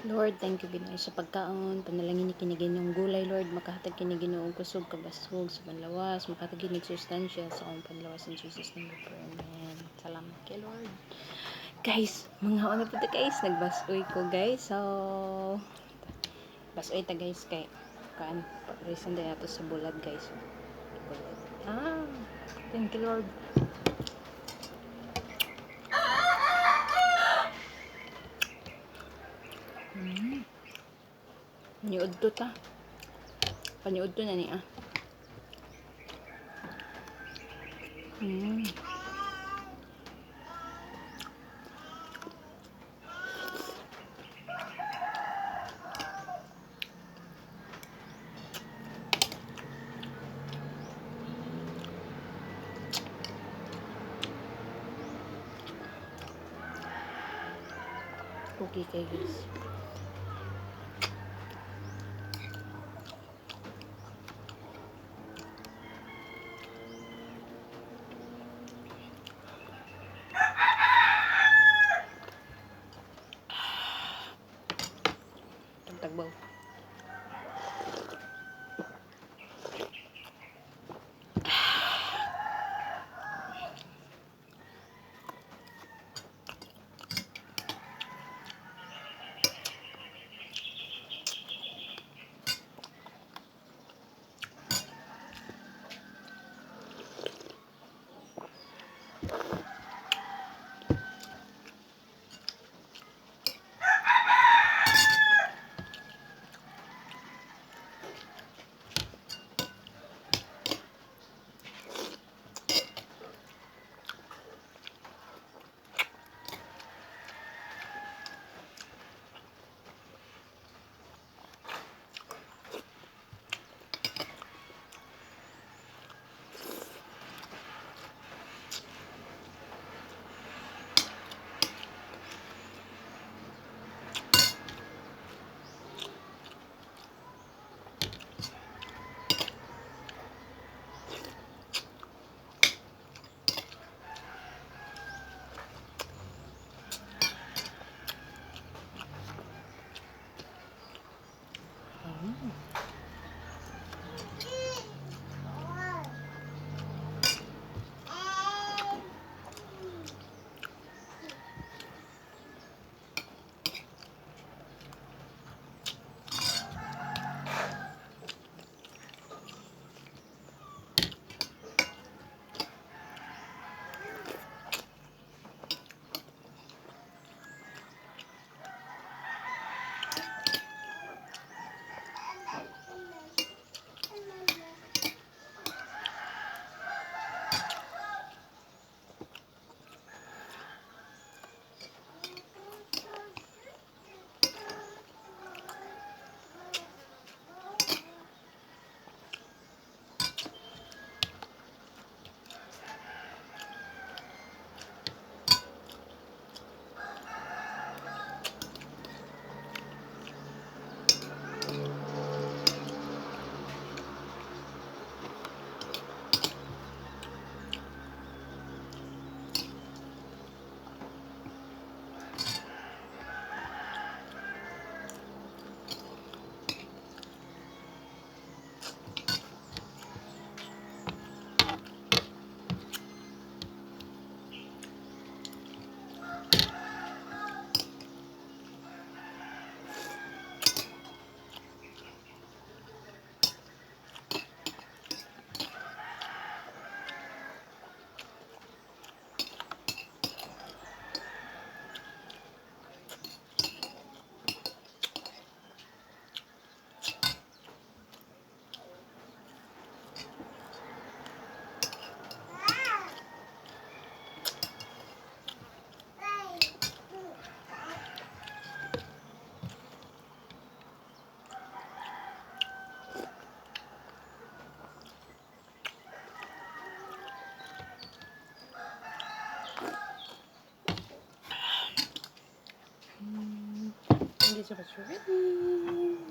Lord, thank you, Ginoo, sa pagkaon. Panalangin ni kini Ginoong gulay, Lord, makahatag kini Ginoong kusog, kabasog sa panlawas, makahatag kini sustansya sa akong panlawas, in Jesus name we pray. Amen. Salamat kay Lord. Guys, mga ano po guys, nagbasoy ko, guys. So, basoy ta, guys, kay kaan pag-reason din nato sa bulad, guys. Bulad. Ah, thank you, Lord. Paniud to ta. Paniud to na niya. Okay kay, guys. Tagtagbaw. Thank you so much for watching.